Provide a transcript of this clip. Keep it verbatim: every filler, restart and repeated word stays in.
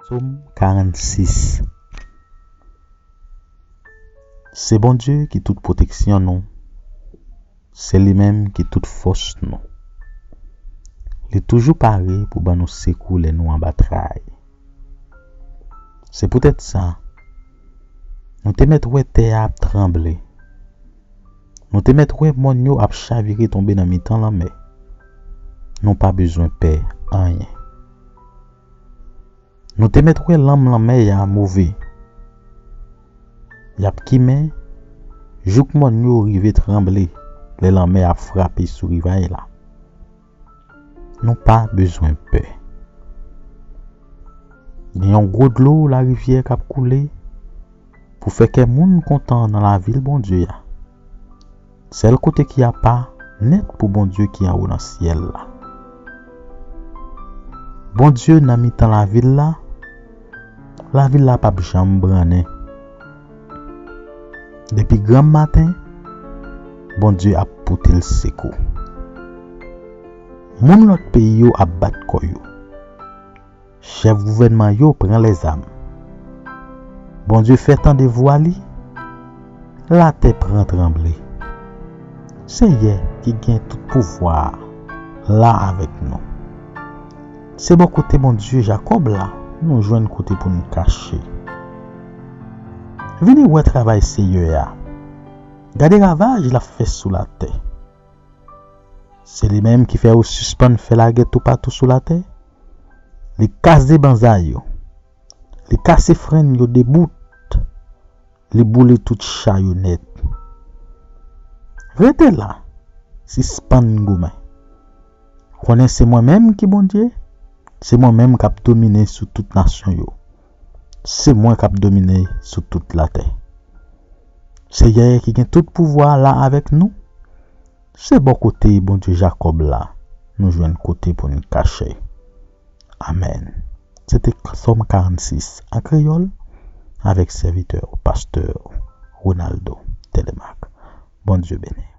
Sòm karannsis. Se Bondye ki tout pwoteksyon nou. Se li menm ki tout fòs nou. Li toujou pare pou ban nou sekou lè nou anba tray. Se poutèt sa, nou te mèt wè tè a ap tranble. Nou te mèt wè mòn yo ap chavire tonbe nan mitan lanmè. Nou pa bezwen pè anyen. Nou te mèt wè lanm lanmè a move. Y ap kimen jouk mòn yo rive tranble lè lanmè ap frape sou rivay la. Nou pa bezwen pè. Gen yon gwo dlo larivyè k ap koule pou fè kè moun kontan nan lavil Bondye a. Sèl kote ki apa nèt pou Bondye ki anwo nan syèl la. Bondye nan mitan lavil la, lavil la p ap janm brannen. Depi granm maten, Bondye ap pote l sekou. Moun lòt peyi yo ap bat kò yo. Chèf gouvènman yo pran lèzam. Bondye fè tande vwa li, latè pran tranble. Seyè ki gen tout pouvwa a la avèk nou. Se bò kote Bondye Jakòb la nou jwenn kote pou n kache. Vini wè travay Seyè a. Gade ravaj l ap fè sou latè. Se li menm ki fè yo sispann fè lagè toupatou sou latè. Li kase banza yo. Li kase frenn yo de bout. Li boule tout cha yo nèt. Rete la, sispann goumen. Konnen se mwen menm ki Bondye, se mwen menm k ap domine sou tout nasyon yo. Se mwen k ap domine sou tout latè. Seyè ki gen tout pouvwa la avèk nou. Se bò kote Bondye Jakòb la nou jwenn kote pou n kache. Amèn. Se te Sòm karannsis an kreyòl avèk sèvitè pastè Ronaldo Telemaque. Bondye beni.